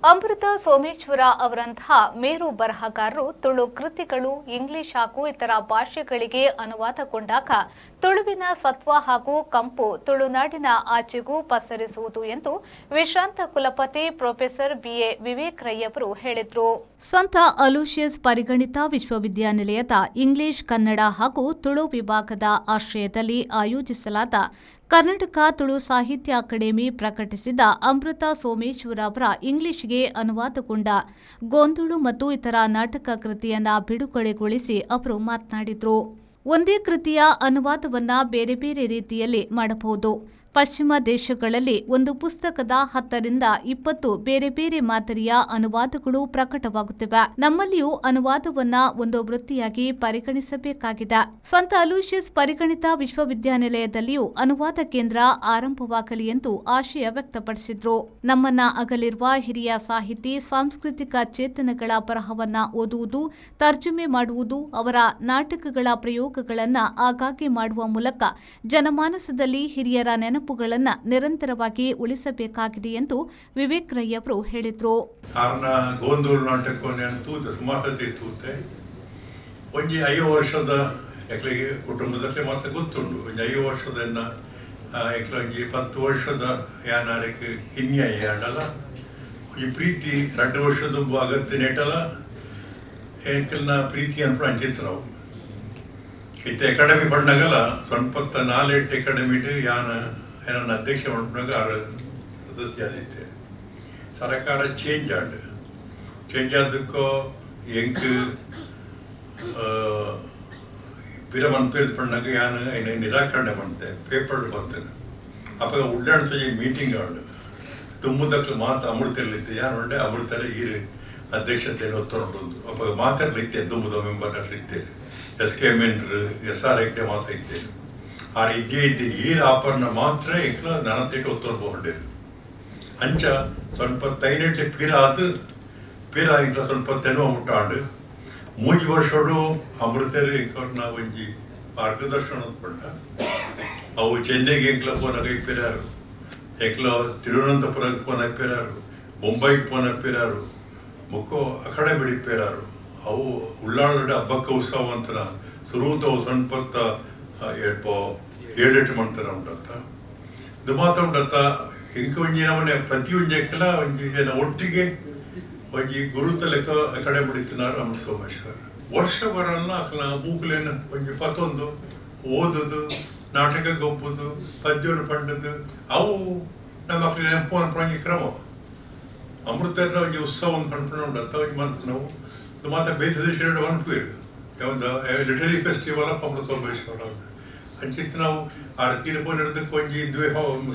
ಅಮೃತ ಸೋಮೇಶ್ವರ ಅವರಂತಹ ಮೇರು ಬರಹಗಾರರು ತುಳು ಕೃತಿಗಳು ಇಂಗ್ಲಿಷ್ ಹಾಗೂ ಇತರ ಭಾಷೆಗಳಿಗೆ ಅನುವಾದಗೊಂಡಾಗ ತುಳುವಿನ ಸತ್ವ ಹಾಗೂ ಕಂಪು ತುಳುನಾಡಿನ ಆಚೆಗೂ ಪಸರಿಸುವುದು ಎಂದು ವಿಶ್ರಾಂತ ಕುಲಪತಿ ಪ್ರೊಫೆಸರ್ ಬಿಎ ವಿವೇಕ್ ರೈ ಅವರು ಹೇಳಿದರು. ಸಂತ ಅಲೋಷಿಯಸ್ ಪರಿಗಣಿತ ವಿಶ್ವವಿದ್ಯಾನಿಲಯದ ಇಂಗ್ಲಿಷ್, ಕನ್ನಡ ಹಾಗೂ ತುಳು ವಿಭಾಗದ ಆಶ್ರಯದಲ್ಲಿ ಆಯೋಜಿಸಲಾದ ಕರ್ನಾಟಕ ತುಳು ಸಾಹಿತ್ಯ ಅಕಾಡೆಮಿ ಪ್ರಕಟಿಸಿದ ಅಮೃತ ಸೋಮೇಶ್ವರ ಅವರ ಇಂಗ್ಲಿಷ್ಗೆ ಅನುವಾದಗೊಂಡ ಗೋಂದೋಳು ಮತ್ತು ಇತರ ನಾಟಕ ಕೃತಿಯನ್ನ ಬಿಡುಗಡೆಗೊಳಿಸಿ ಅವರು ಮಾತನಾಡಿದರು. ಒಂದೇ ಕೃತಿಯ ಅನುವಾದವನ್ನ ಬೇರೆ ಬೇರೆ ರೀತಿಯಲ್ಲಿ ಮಾಡಬಹುದು. ಪಶ್ಚಿಮ ದೇಶಗಳಲ್ಲಿ ಒಂದು ಪುಸ್ತಕದ 10ರಿಂದ 20 ಬೇರೆ ಬೇರೆ ಮಾದರಿಯ ಅನುವಾದಗಳು ಪ್ರಕಟವಾಗುತ್ತಿವೆ. ನಮ್ಮಲ್ಲಿಯೂ ಅನುವಾದವನ್ನ ಒಂದು ವೃತ್ತಿಯಾಗಿ ಪರಿಗಣಿಸಬೇಕಾಗಿದೆ. ಸಂತ ಅಲೋಷಿಯಸ್ ಪರಿಗಣಿತ ವಿಶ್ವವಿದ್ಯಾನಿಲಯದಲ್ಲಿಯೂ ಅನುವಾದ ಕೇಂದ್ರ ಆರಂಭವಾಗಲಿ ಎಂದು ಆಶಯ ವ್ಯಕ್ತಪಡಿಸಿದರು. ನಮ್ಮನ್ನ ಅಗಲಿರುವ ಹಿರಿಯ ಸಾಹಿತಿ, ಸಾಂಸ್ಕೃತಿಕ ಚೇತನಗಳ ಬರಹವನ್ನ ಓದುವುದು, ತರ್ಜುಮೆ ಮಾಡುವುದು, ಅವರ ನಾಟಕಗಳ ಪ್ರಯೋಗಗಳನ್ನ ಆಗಾಗ್ಗೆ ಮಾಡುವ ಮೂಲಕ ಜನಮಾನಸದಲ್ಲಿ ಹಿರಿಯರ ನೆನಪುಗಳನ್ನು ನಿರಂತರವಾಗಿ ಉಳಿಸಬೇಕಾಗಿದೆ ಎಂದು ವಿವೇಕ್ ರೈ ಅವರು ಹೇಳಿದರು. ಕಾರಣ ಗೋಂದೋಳು ನಾಟಕವನ್ನು ತೂತೆ, ಸುಮಾರು ಸತಿ ತೂತೆ. ಒಂಜಿ 50 ವರ್ಷದ ಎಕ್ಲಿಗೆ ಕುಟುಂಬದಲ್ಲಿ ಮಾತ್ರ ಗೊತ್ತುಂಟು. ಒಂಜಿ 50 ವರ್ಷದ ಎನ್ನ ಎಕ್ಲ ಒಂಜಿ 10 ವರ್ಷದ ಯಾನಾರಕ್ಕೆ ಕಿನ್ಯ ಆಂಡಲ ಈ ಪ್ರೀತಿ 2 ವರ್ಷದ ಅಗತ್ಯ ನೆಟಲ ಎಂಕಲ್ನ ಪ್ರೀತಿ ಅನ್ಪುಣ ಅಂಚಿತ್ತು. ಇತ್ತೆ ಅಕಾಡೆಮಿ ಪಣ್ಣಗಲ ಸೊನ್ಪತ್ತ ನಾಲೆಟ್ ಅಕಾಡೆಮಿಡ್ ಯಾನ ಏನನ್ನ ಅಧ್ಯಕ್ಷ ಮಲ್ಪುನಾಗ ಆರು ಸದಸ್ಯ ಆದಿತ್ತೆ. ಸರಕಾರ ಚೇಂಜ್ ಆಂಡ್, ಚೇಂಜ್ ಆದಕ್ಕೋ ಎಂಕ್ ಪಿರ ಮನ್ಪೇರ್ದು ಪಣ್ಣಾಗ ಯಾನ್ ಐನ್ ನಿರಾಕರಣೆ ಮಂತೆ, ಪೇಪರ್ ಬರ್ತೇನೆ. ಅಪಗ ಉಡ್ಲಾಂಡ್ ಸಜಿ ಮೀಟಿಂಗ್ ಆಂಡ್. ದುಮ್ಮುದಕ್ಲು ಮಾತ ಅಮೃತರ್ಲಿತ್ತೆ. ಯಾನ್ ಪಂಡೆ, ಅಮೃತರೆ ಈರು ಅಧ್ಯಕ್ಷತೆ ಒತ್ತೊಂಡು. ಅಪಗ ಮಾತಾಡ್ಲಿತ್ತೆ, ದುಮ್ಮುದ ಮೆಂಬರ್ ಇತ್ತೇರು, ಎಸ್ ಕೆ ಮೆನ್ರು, ಎಸ್ ಆರ್ ಹೆಗ್ಡೆ ಮಾತ ಇತ್ತೇರು. ಆರ್ ಇದ್ದೇ ಇದ್ದೆ ಈರ್ ಆಪರ್ನ ಮಾತ್ರ ಎಂಕ್ಲ ನನತೇಟ್ ಒತ್ತೊಂಡು ಪೋಂಡೇರು. ಅಂಚ ಸ್ವಲ್ಪ ತೈನೆಟ್ಟೆ ಪಿರ ಆದ್ ಪಿರ ಇಂಕ್ಲ ಸ್ವಲ್ಪ ತೆನುವ ಮುಟ್ಟಾಂಡು. 3 ವರ್ಷಡು ಅಮೃತರು ಇಂಕರ್ನ ಒಂಜಿ ಮಾರ್ಗದರ್ಶನ ಪಂಡ ಅವು ಚೆನ್ನೈಗೆ ಎಂಕ್ಲ ಪೋನಾಗ ಇಪ್ಪಿರಾರು, ಎಂಕ್ಲ ತಿರುವನಂತಪುರಕ್ಕೆ ಪೋನ ಇಪ್ಪಿರಾರು, ಮುಂಬೈಗೆ ಪೋನ ಇಪ್ಪಿರಾರು, ಬೊಕ್ಕೋ ಅಕಾಡೆಮಿ ಇಪ್ಪಿರಾರು. ಅವು ಉಳ್ಳಾಳದ ಹಬ್ಬಕ್ಕ ಉತ್ಸವ ಅಂತನ ಸುರೂತವು ಸಣ್ಪತ್ತ ಏಳ್ಪೋ ಏಳೆಟ್ಟು ಮಾಡ್ತಾರ ಉಂಟತ್ತ. ಇದು ಮಾತ್ರ ಉಂಟತ್ತ. ಇಂಕ ಒಂಜಿ ನಮನೆ ಪ್ರತಿ ಒಂಜಕ್ಕೆಲ್ಲ ಒಂಜಿ ಏನ ಒಟ್ಟಿಗೆ ಒಂಜಿ ಗುರುತ ಲೆಕ್ಕ ಅಕಾಡೆಮಿ ಇತ್ತಿನಾರು ಅಮೃತ ಸೋಮೇಶ್ವರ್. ವರ್ಷ ಬರಲ್ಲ ಅಕ್ಲ ಬೂಕುಲೇನ ಒಂಜಿ ಪತ್ತೊಂದು ಓದುದು, ನಾಟಕ ಗೊಬ್ಬುದು, ಪದ್ಯನು ಪಂಡದು, ಅವು ನಮ್ಮ ಅಕ್ಲೆ ನೆನಪು ಅನ್ಪುನ ಒಂಜಿ ಕ್ರಮ. ಅಮೃತದ ಒಂಜಿ ಉತ್ಸವ ಒಂದು ಪನ್ಪುನ ಉಂಡತ್ತ. ಒಂಜಿ ಮನ್ಪುನವು ಇದು ಮಾತ್ರ ಬೇತೆ ದೇಶ ಮನ್ಪುವೆರ್, ಯಾವ್ದು ಲಿಟರರಿ ಫೆಸ್ಟಿವಲ್ ಆಫ್ ಅಮೃತ ಸೋಮೇಶ್ವರ ಅಂತ. ಅಂಚಿತ್ತು ನಾವು ಆಡ ತೀರ್ಪು ಒಂಜಿ ದ್ವೇ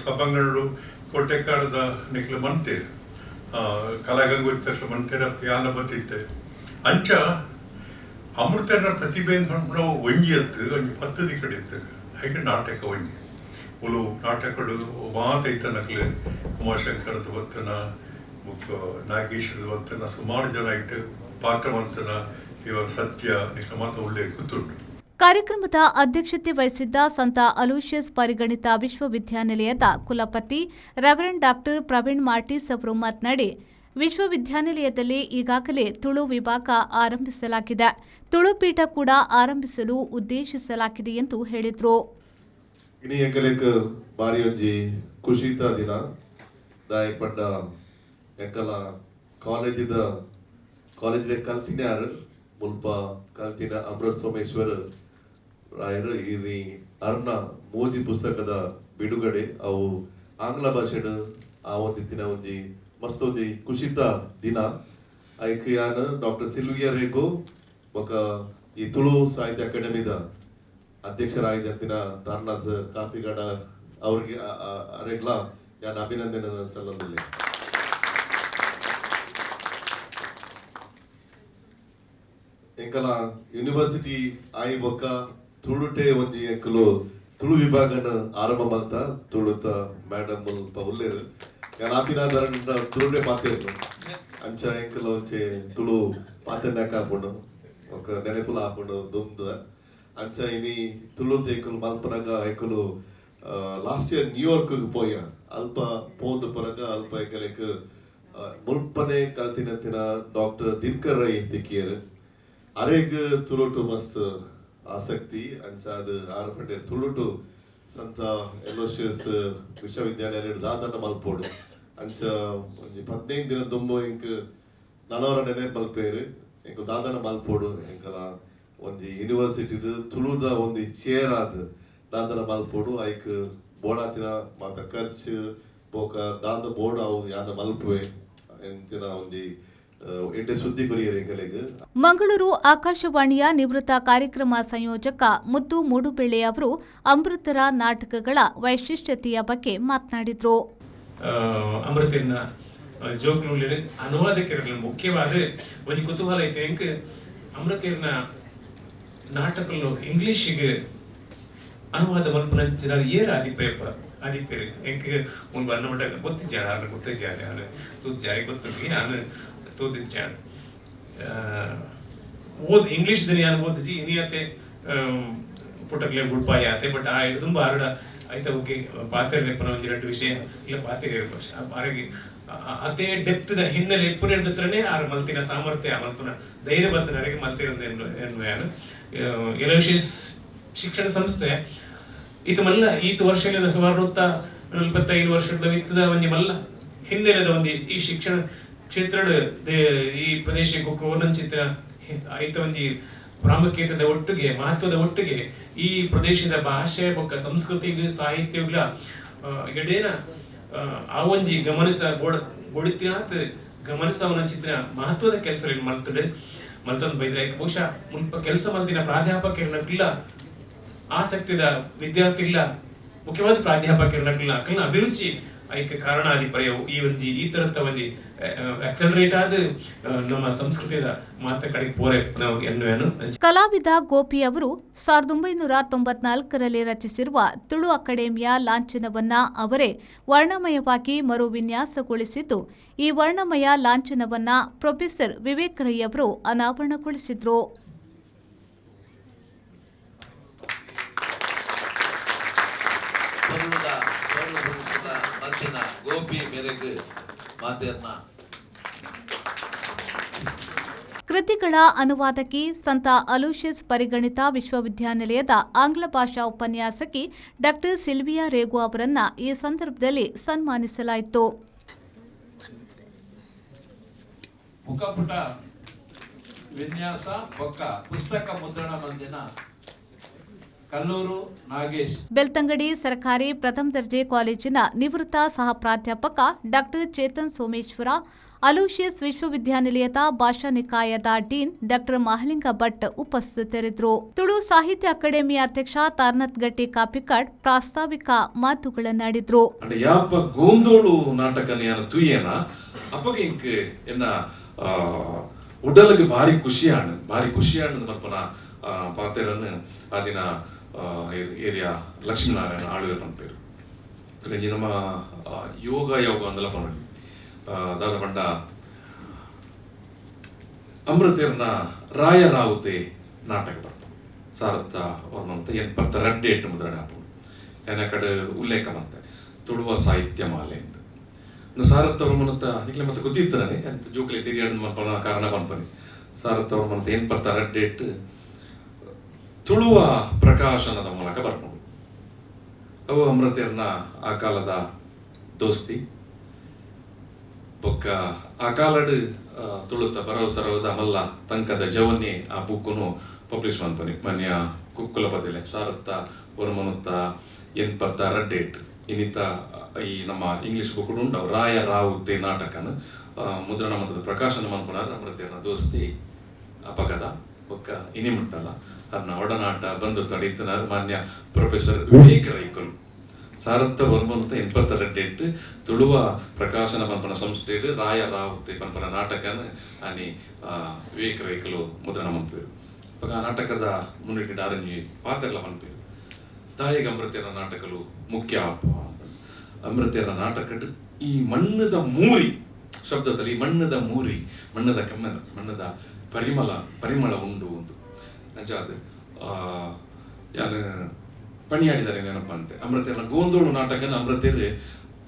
ಸಭಾಂಗಣಡು ಕೋಟೆಕಾರದ ನಿಕ್ಲು ಮಂತೇರು, ಕಲಾಗಂಗೋತ್ರಿ ಮಂತೇರ ಯಾನ ಬತ್ತಿತ್ತೆ. ಅಂಚ ಅಮೃತನ ಪ್ರತಿಭೆ ಪನ್ಪುನವು ಒಂಜಿ ಅತ್ತು, ಒಂಜಿ ಪತ್ತು ದಿಕ್ಕಡೆ ಇತ್ತು. ಐಕೆ ನಾಟಕ ಒಂಜಿ ಉಲು ನಾಟಕಡು ಮಾತ ಇತ್ತ ನಕ್ಲು. ಉಮಾಶಂಕರದ ಬತ್ತನ, ಬೊಕ್ಕ ನಾಗೇಶ್ವರದ ಬತ್ತನ, ಸುಮಾರು ಜನ ಇಟ್ಟು ಪಾತ್ರ ಮಂತನ ಇವನ್ ಸತ್ಯ ನಿಕ್ಲ ಮಾತ ಒಳ್ಳೆ ಗೊತ್ತುಂಟು. ಕಾರ್ಯಕ್ರಮದ ಅಧ್ಯಕ್ಷತೆ ವಹಿಸಿದ್ದ ಸಂತ ಅಲೋಷಿಯಸ್ ಪರಿಗಣಿತ ವಿಶ್ವವಿದ್ಯಾನಿಲಯದ ಕುಲಪತಿ ರೆವರೆಂಡ್ ಡಾಕ್ಟರ್ ಪ್ರವೀಣ್ ಮಾರ್ಟಿಸ್ ಅವರು ಮಾತನಾಡಿ, ವಿಶ್ವವಿದ್ಯಾನಿಲಯದಲ್ಲಿ ಈಗಾಗಲೇ ತುಳು ವಿಭಾಗ ಆರಂಭಿಸಲಾಗಿದೆ. ತುಳು ಪೀಠ ಕೂಡ ಆರಂಭಿಸಲು ಉದ್ದೇಶಿಸಲಾಗಿದೆ ಎಂದು ಹೇಳಿದರು. ಇನಿ ಎಂಕಲೆಕ್ ಬಾರಿ ಒಂಜಿ ಖುಷಿತ ದಿನ. ದಾಯೆ ಪಂಡ ಎಂಕಲ ಕಾಲೇಜಿದ ಕಾಲೇಜ್ ಕಲ್ತಿನಾರ್, ಮುಲ್ಪ ಕಲ್ತಿನ ಅಮೃತ್ ಸೋಮೇಶ್ವರ್ ರಾಯರು ಇನಿ ಅರ್ನ ಮೂಜಿ ಪುಸ್ತಕದ ಬಿಡುಗಡೆ, ಅವು ಆಂಗ್ಲ ಭಾಷೆಡ್ ಆ ಒಂದಿತ್ತಿನ ಒಂಜಿ ಮಸ್ತ್ ಒಂಜಿ ಖುಷಿತ ದಿನ. ಐಕ್ ಯಾನ್ ಡಾಕ್ಟರ್ ಸಿಲ್ವಿಯಾ ರೇಗೋ ಬೊಕ ಈ ತುಳು ಸಾಹಿತ್ಯ ಅಕಾಡೆಮಿದ ಅಧ್ಯಕ್ಷರಾಗಿದ್ದಂತಿನ ತಾರನಾಥ್ ಕಾಪಿಗಡ ಅವ್ರಿಗೆ ಅರೆಗ್ಲ ಯಾನ್ ಅಭಿನಂದನೆ ಸಲ್ಲೊಂದಿಲ್ಲ. ಎಂಕಲ ಯೂನಿವರ್ಸಿಟಿ ಆಯಿ ಬೊಕ್ಕ ತುಳುಟೆ ಒಂಜಿ ಎಂಕುಲು ತುಳು ವಿಭಾಗನ ಆರಂಭ ಮಲ್ತ. ತುಳುತ ಮೇಡಮ್ ಮುಲ್ಪ ಉಲ್ಲೇರು. ಯಾನ್ ಆತಿನ ತುಳುಟೆ ಪಾತೆರ್ನು. ಅಂಚ ಎಂಕುಲು ಒಂಚೆ ತುಳು ಪಾತೆರ್ನಾಕ ಆಪುಂಡು, ಬೊಕ್ಕ ನೆನಪುಲ ಆಪುಂಡು ದುಂದ. ಅಂಚ ಇನಿ ತುಳು ಎಂಕುಲು ಮಲ್ಪನಗ ಎಂಕುಲು ಲಾಸ್ಟ್ ಇಯರ್ ನ್ಯೂಯಾರ್ಕ್ ಪೋಯ. ಅಲ್ಪ ಪೋಂದು ಪನಗ ಅಲ್ಪ ಎಂಕಲೆಕ್ ಮುಲ್ಪನೆ ಕಲ್ತಿನಂತಿನ ಡಾಕ್ಟರ್ ದಿನಕರ್ ರೈ ತಿಕ್ಕಿಯರು. ಅರೆಗ್ ತುಳುಟು ಮಸ್ತ್ ಆಸಕ್ತಿ. ಅಂಚಾದ್ ಆರು ಪಂಡೆರ್ ತುಳುಟು ಸಂತ ಎಲೋಶಿಯಸ್ ವಿಶ್ವವಿದ್ಯಾಲಯ ದಾದನ್ನ ಮಲ್ಪೋಡು. ಅಂಚ ಒಂಜಿ 15 ದಿನ ದುಂಬು ಎಂಕ್ ನನವರ ನೆನೆಪು ಮಲ್ಪೇರು, ಎಂಕ್ ದಾದನ ಮಲ್ಪೋಡು, ಎಂಕಲ ಒಂಜಿ ಯೂನಿವರ್ಸಿಟಿಡ್ ತುಳುದ ಒಂಜಿ ಚೇರ್ ಆದ್ ದಾದನ ಮಲ್ಪೋಡು, ಐಕ್ ಬೋಡಾತಿನ ಮಾತ ಖರ್ಚು ಬೋಕ ದಾದ ಬೋಡು ಅವು ಯಾನ ಮಲ್ಪುವೆ ಎಂಚಿನ ಒಂಜಿ ಎಡ್ಡೆ ಸುದ್ದಿ ಕೊರಿಯರ್ ಎಂಕಲೆಗ್. ಮಂಗಳೂರು ಆಕಾಶವಾಣಿಯ ನಿವೃತ್ತ ಕಾರ್ಯಕ್ರಮ ಸಂಯೋಜಕ ಮುದ್ದು ಮೂಡುಬೆಳ್ಳೆ ಅವರು ಅಮೃತರ ನಾಟಕಗಳ ವೈಶಿಷ್ಟ್ಯತೆಯ ಬಗ್ಗೆ ಮಾತನಾಡಿದರು. ಅಮೃತಿರ್ನ ಜೋಕ್ಲು ಅನುವಾದಕರಲ್ಲಿ ಮುಖ್ಯವಾದ ಒಂಜಿ ಕುತೂಹಲ ಐತೆ ಎಂಕ್. ಅಮೃತಿರ್ನ ನಾಟಕಲು ಇಂಗ್ಲಿಷ್ಗೆ ಅನುವಾದ ಮಲ್ಪುನಂಚಿನ ಏರ್ ಆದಿಪ್ಪೇಪ ಆದಿಪ್ಪೇರು ಎಂಕ್ ಮುಲ್ಪ ಅನ್ನ ಮಟ್ಟ ಗೊತ್ತಿಜ್ಜಾರ, ಆರ್ ಗೊತ್ತಿಜ್ಜಾರೆ, ಆರ್ ತೂತಿಜಾರೆ, ಗೊತ್ತುಂಡು, ಯಾನ್ ತೂತಿಜ್ಜಾನ್. ಓದ್ ಇಂಗ್ಲಿಷ್ ದಲ್ಲಿ ಯಾನ್ ಓದಿಜಿ. ಇನಿಯತೆ ಪುಟಕ್ಲೆ ಬುಡ್ಪಾಯ ಆತೆ. ಬಟ್ ಆ ತುಂಬ ಆರಡ ಐತ ಬಗ್ಗೆ ಪಾತೆರ್ಲೆಪ್ಪನ ಒಂಜಿ ರಡ್ಡ್ ವಿಷಯ ಇಲ್ಲ ಪಾತೆರ ಆರಿಗೆ ಅತೇ ಡೆಪ್ತ್ ದ ಹಿನ್ನೆಲೆ ಇಪ್ಪುನೆರ್ದತ್ರನೇ ಆರ್ ಮಲ್ತಿನ ಸಾಮರ್ಥ್ಯ ಮಲ್ಪುನ ಧೈರ್ಯ ಬತ್ತನರಿಗೆ ಮಲ್ತಿರಂದು ಎನ್ನುವ. ಎಲೋಶಿಯಸ್ ಶಿಕ್ಷಣ ಸಂಸ್ಥೆ ಈತ ಮಲ್ಲ ಈತ ವರ್ಷಲಿನ ಸುಮಾರು 145 ವರ್ಷದ ಇತ್ತದ ಒಂಜಿ ಮಲ್ಲ ಹಿನ್ನೆಲೆದ ಒಂದು ಈ ಶಿಕ್ಷಣ ಕ್ಷೇತ್ರದ ಈ ಪ್ರದೇಶಕ್ಕೆ ಒಂದೊಂಚಿತ್ತಿನ ಐತ ಒಂಜಿ ಪ್ರಾಮುಖ್ಯತೆದ ಒಟ್ಟಿಗೆ, ಮಹತ್ವದ ಒಟ್ಟಿಗೆ ಈ ಪ್ರದೇಶದ ಭಾಷೆ ಬೊಕ್ಕ ಸಂಸ್ಕೃತಿಗೆ ಸಾಹಿತ್ಯಗಳ ಎಡೇನ ಆ ಒಂಜಿ ಗಮನಿಸ ಬೋಡಿತಿನಾತ್ ಗಮನಿಸವನಂಚಿತ್ತಿನ ಮಹತ್ವದ ಕೆಲಸ ಮಲ್ತದೆ ಮಲ್ತೊಂದು ಬೈದ್ರೆ. ಬಹುಶಃ ಮುಲ್ಪ ಕೆಲಸ ಮಲ್ತಿನ ಪ್ರಾಧ್ಯಾಪಕರನಕ್ಲ ಆಸಕ್ತಿದ ವಿದ್ಯಾರ್ಥಿಗಳ, ಮುಖ್ಯವಾದ ಪ್ರಾಧ್ಯಾಪಕರನಕ್ಲ ಅಕಲ್ನ ಅಭಿರುಚಿ ಐಕ್ ಕಾರಣ ಆದಿ ಪರೆಯವು. ಈ ಒಂಜಿ ಈ ತರದ ಒಂಜಿ ಆಕ್ಸಲರೇಟ್ ಆದ ನಮ್ಮ ಸಂಸ್ಕೃತಿದ ಮಾತ ಕಡೆಗೆ ಪೋರೆ ನಾವು ಎನ್ನುವೇನು. ಕಲಾವಿದ ಗೋಪಿ ಅವರು 1994ರಲ್ಲಿ ರಚಿಸಿರುವ ತುಳು ಅಕಾಡೆಮಿಯ ಲಾಂಛನವನ್ನ ಅವರೇ ವರ್ಣಮಯವಾಗಿ ಮರು ವಿನ್ಯಾಸಗೊಳಿಸಿದ್ದು, ಈ ವರ್ಣಮಯ ಲಾಂಛನವನ್ನ ಪ್ರೊಫೆಸರ್ ವಿವೇಕ್ ರೈ ಅವರು ಅನಾವರಣಗೊಳಿಸಿದರು. ಕೃತಿಗಳ ಅನುವಾದಕಿ ಸಂತ ಅಲೋಶಿಯಸ್ ಪರಿಗಣಿತ ವಿಶ್ವವಿದ್ಯಾನಿಲಯದ ಆಂಗ್ಲ ಭಾಷಾ ಉಪನ್ಯಾಸಕಿ ಡಾಕ್ಟರ್ ಸಿಲ್ವಿಯಾ ರೇಗೋ ಅವರನ್ನ ಈ ಸಂದರ್ಭದಲ್ಲಿ ಸನ್ಮಾನಿಸಲಾಯಿತು. ಮುಖಪುಟ ವಿನ್ಯಾಸ ಬೊಕ್ಕ ಪುಸ್ತಕ ಮುದ್ರಣ ಮಂದಿನ ಕಲ್ಲೂರು ನಾಗೇಶ್. ಬೆಳ್ತಂಗಡಿ ಸರ್ಕಾರಿ ಪ್ರಥಮ ದರ್ಜೆ ಕಾಲೇಜಿನ ನಿವೃತ್ತ ಸಹ ಪ್ರಾಧ್ಯಾಪಕ ಡಾಕ್ಟರ್ ಚೇತನ್ ಸೋಮೇಶ್ವರ, ಅಲೋಶಿಯಸ್ ವಿಶ್ವವಿದ್ಯಾನಿಲಯದ ಭಾಷಾ ನಿಕಾಯದ ಡೀನ್ ಡಾಕ್ಟರ್ ಮಹಲಿಂಗ ಭಟ್ ಉಪಸ್ಥಿತರಿದ್ದರು. ತುಳು ಸಾಹಿತ್ಯ ಅಕಾಡೆಮಿ ಅಧ್ಯಕ್ಷ ತಾರನಾಥ್ ಗಟ್ಟಿ ಕಾಪಿಕಾಡ್ ಪ್ರಾಸ್ತಾವಿಕ ಮಾತುಗಳನ್ನಾಡಿದ್ರು. ಯಾಪ ಗೋಂದೋಳು ನಾಟಕ ತುಯ್ಯನ ಅಪಗ ಇಂಕ್ ಎನ್ನ ಉಡಲ್ಗೆ ಭಾರಿ ಖುಷಿಯಾಣ, ಭಾರಿ ಖುಷಿಯಾಣ ಮಲ್ಪನ ಪಾತೆರನ್ನು ಆ ದಿನ ಏರಿಯಾ ಲಕ್ಷ್ಮೀನಾರಾಯಣ ಆಳುವೆ ಪನ್ಪೇರು. ನಮ್ಮ ಯೋಗ ಯೋಗ ಅಂದಲ ಪನೊಲಿ ದಾದ ಪಂಡ ಅಮೃತೇರ್ನ ರಾಯರಾವುತೆ ನಾಟಕ ಬರ್ಪ ಸಾರತ್ತ ವರ್ಮಂತ 82 ಮುದ್ರಣ ಆಪುಂಡು. ಎನ ಕಡೆ ಉಲ್ಲೇಖ ಮಂತೆ ತುಳುವ ಸಾಹಿತ್ಯ ಮಾಲೆ ಅಂತ. ಸಾರತ್ತ ವರ್ಮನತ್ತ ನಿಕ್ಲೆ ಮತ್ತೆ ಗೊತ್ತಿತ್ತಾನೆ ಅಂತ ಜೋಕಲಿ ತಿರಿಯಾಡ ಮನ್ಪನ ಕಾರಣ ಪನ್ಪನಿ. ಸಾರತ್ತ ವರ್ಮನತ್ತ 82 ತುಳುವ ಪ್ರಕಾಶನದ ಮೂಲಕ ಬರ್ಪುಂಡು. ಅವು ಅಮೃತೇರ್ನ ಆ ಕಾಲದ ದೋಸ್ತಿ ಬೊಕ್ಕ ಆ ಕಾಲಡ್ ತುಳುತ್ತ ಬರವು ಸರವದ ಮಲ್ಲ ತಂಕದ ಜವನ್ನೇ ಆ ಬುಕ್ಕುನು ಪಬ್ಲಿಷ್ ಮನ್ಪನಿ ಮಾನ್ಯ ಕುಕ್ಕುಲಪತಿಲೆ ಸಾರತ್ತ ವರ್ಮನುತ್ತ 82 ಇನ್ನಿತ ಈ ನಮ್ಮ ಇಂಗ್ಲಿಷ್ ಬುಕ್ ಉಂಡು ರಾಯ ರಾವುತೆ ನಾಟಕನ ಮುದ್ರಣ ಮತದ ಪ್ರಕಾಶನ ಮನ್ಪುನಾರ್ ಅಮೃತೇರ್ನ ದೋಸ್ತಿ ಅಪಗದ ಬೊಕ್ಕ ಇನಿ ಮುಟ್ಟಲ್ಲ ಅರ್ನ ಒಡನಾಟ ಬಂದು ತಡೀತನಾರ್ ಮಾನ್ಯ ಪ್ರೊಫೆಸರ್ ವಿವೇಕ್ ರೈಕುಲ್. ಸಾರತ್ತ ವರ್ಮನುತ 82 ತುಳುವ ಪ್ರಕಾಶನ ಪನ್ಪನ ಸಂಸ್ಥೆಡ್ ರಾಯ ರಾವುತೆ ಪನ್ಪನ ನಾಟಕನ ಆನಿ ವಿವೇಕ್ ರೈಕುಲು ಮುದ್ರಣ ಮನ್ಪೇರು. ಬೊಕ್ಕ ಆ ನಾಟಕದ ಮುನ್ನಿಟ್ಟು ಆರಂಜಿ ಪಾತೆರ್ಲ ಮನ್ಪೇರು. ದಾಯಗ ಅಮೃತೇರ್ನ ನಾಟಕಲು ಮುಖ್ಯ ಅಪ್ಪ ಅಮೃತೇರ್ನ ನಾಟಕಡ್ ಈ ಮಣ್ಣದ ಮೂರಿ ಶಬ್ದದಲ್ಲಿ ಮಣ್ಣದ ಮೂರಿ, ಮಣ್ಣದ ಕಮ್ಮನ, ಮಣ್ಣದ ಪರಿಮಳ, ಪರಿಮಳ ಉಂಡು ಒಂದು ಅಂಚಾದ್ ಯಾನ್ ಪಣಿಯಾಡಿದಾರೆ ನೆನಪಂತೆ ಅಮೃತೇರ್ನ ಗೋಂದೋಳು ನಾಟಕನ ಅಮೃತೇರ್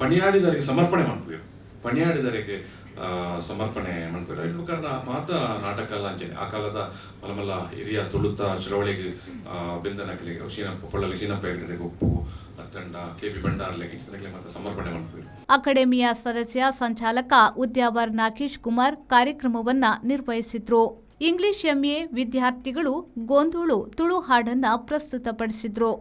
ಪಣಿಯಾಡಿದಾರಿಗೆ ಸಮರ್ಪಣೆ ಮನ್ಪುವೆರ್. ಪಣಿಯಾಡಿದರೆಗ್ ಸಮರ್ಪಣೆ ಮನ್ಪೆರ್. ಐಟ್ ಬುಕ್ಕರ್ನ ಮಾತ ನಾಟಕ ಅಂಚನೆ ಆ ಕಾಲದ ಮಲ್ಲ ಮಲ್ಲ ಹಿರಿಯ ತುಳುತ ಚಳವಳಿಗ್ ಬೆಂದನಕಲೆಗ್, ಶೀನಪ್ಪ ಪೊಳ್ಳಲಿ ಶೀನಪ್ಪ ಹೆಗ್ಡೆರೆಗ್ ಉಪ್ಪು ಅತ್ತಂಡ ಕೆ ಪಿ ಭಂಡಾರ್ಲೆಗ್, ಇಂಚಿನಕ್ಲೆಗ್ ಮಾತ ಸಮರ್ಪಣೆ ಮನ್ಪೆರ್. ಅಕಾಡೆಮಿಯ ಸದಸ್ಯ ಸಂಚಾಲಕ ಉದ್ಯಾವರ್ ನಾಗೇಶ್ ಕುಮಾರ್ ಕಾರ್ಯಕ್ರಮವನ್ನ ನಿರ್ವಹಿಸಿದ್ರು. ಇಂಗ್ಲಿಷ್ ಎಂಎ ವಿದ್ಯಾರ್ಥಿಗಳು ಗೋಂಧೋಳು ತುಳು ಹಾಡನ್ನ ಪ್ರಸ್ತುತಪಡಿಸಿದ್ರು.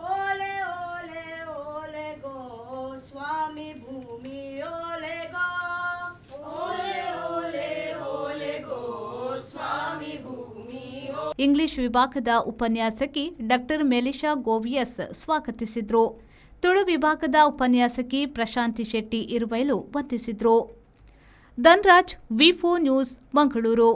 ಓಲೆ ಓಲೆ ಓಲೆ ಗೋ ಸ್ವಾಮಿ ಭೂಮಿ ಓಲೆ ಗೋ, ಓಲೆ ಓಲೆ ಓಲೆ ಗೋ ಸ್ವಾಮಿ ಭೂಮಿ. ಇಂಗ್ಲಿಷ್ ವಿಭಾಗದ ಉಪನ್ಯಾಸಕಿ ಡಾಕ್ಟರ್ ಮೆಲಿಶಾ ಗೋವಿಯಸ್ ಸ್ವಾಗತಿಸಿದ್ರು. ತುಳು ವಿಭಾಗದ ಉಪನ್ಯಾಸಕಿ ಪ್ರಶಾಂತಿ ಶೆಟ್ಟಿ ಇರುವೈಲು ವಂದಿಸಿದ್ರು. Dhanraj, V news, Mangaluru.